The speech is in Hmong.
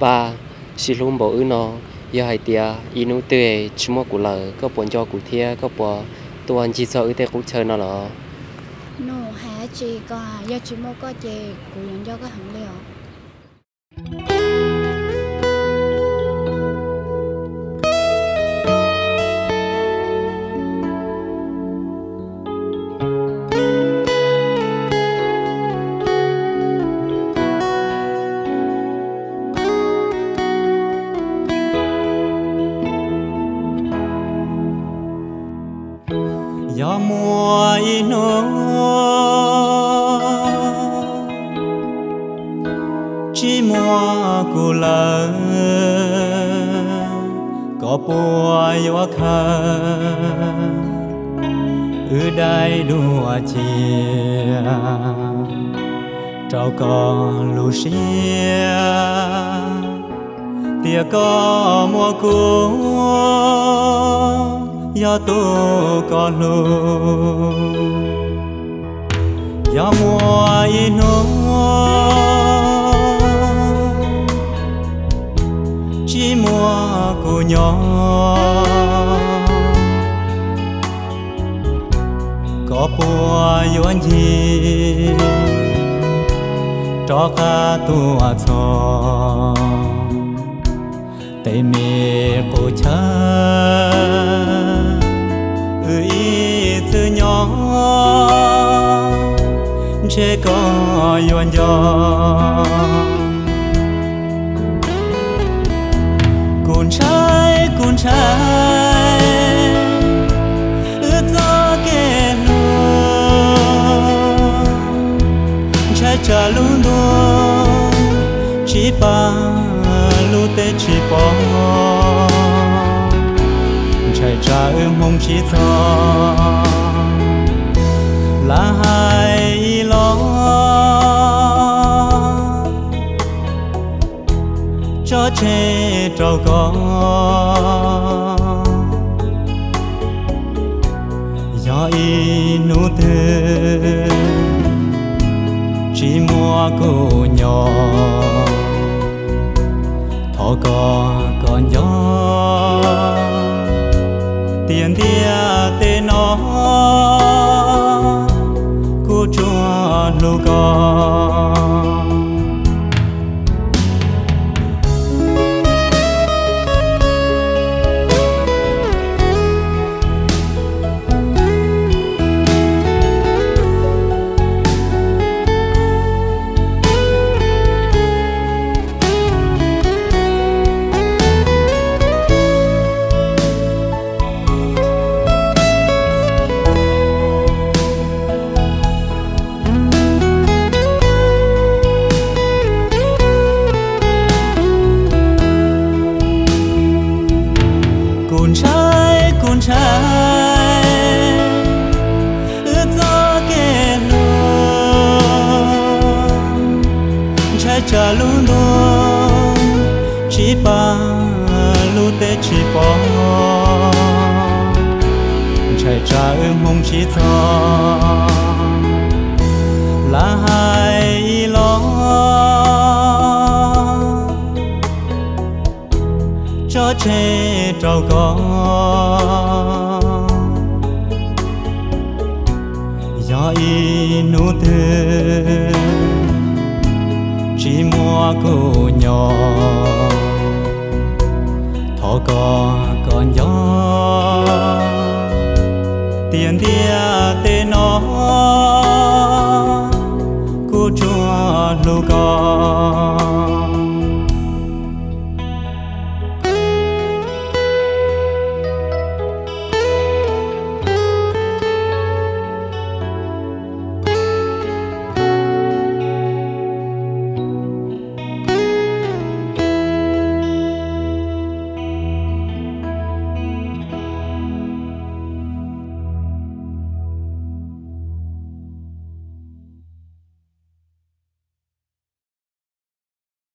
Paj, sib hlub npaum wb no, yog hais tias ib hnub twg tsis muaj kuv lawm, koj puas nco kuv thiab koj puas tuaj ncig txog wb tej qub chaw no los? Nus hais dab tsi ko, yog tsis muaj koj ces kuv yuav nco koj heev li os. Yog muaj ib hnub tsis muaj kuv lawm, koj puas yuav khaws wb daim duab cia rau koj lub siab, tias koj muaj kuv yog tus koj hlub. Yog muaj ib hnub tsis muaj kuv nyob, koj puas yuav ncig rov qab tuaj txog tej me qub chaw wb ib txwm nyob, ntshe koj yuav nco. Kuv ntshai, kuv ntshai wb txoj kev hlub, ntshai tsam lub ntuj tsis pab, lub teb tsis pom, ntshai tsam wb hmoo tsis txog, lam hais ib los tso tseg rau koj. Yog ib hnub twg tsis muaj kuv nyob, thov koj koj nco tias ntiaj teb no kuv tsuas hlub koj. Kuv ntshai, kuv ntshai wb txoj kev hlub, ntshai tsam lub ntuj tsis pab, lub teb tsis pom, ntshai tsam wb hmoo tsis txog, lam hais ib los tso tseg rau koj. Yog ib hnub twg tsis muaj kuv nyob, thov koj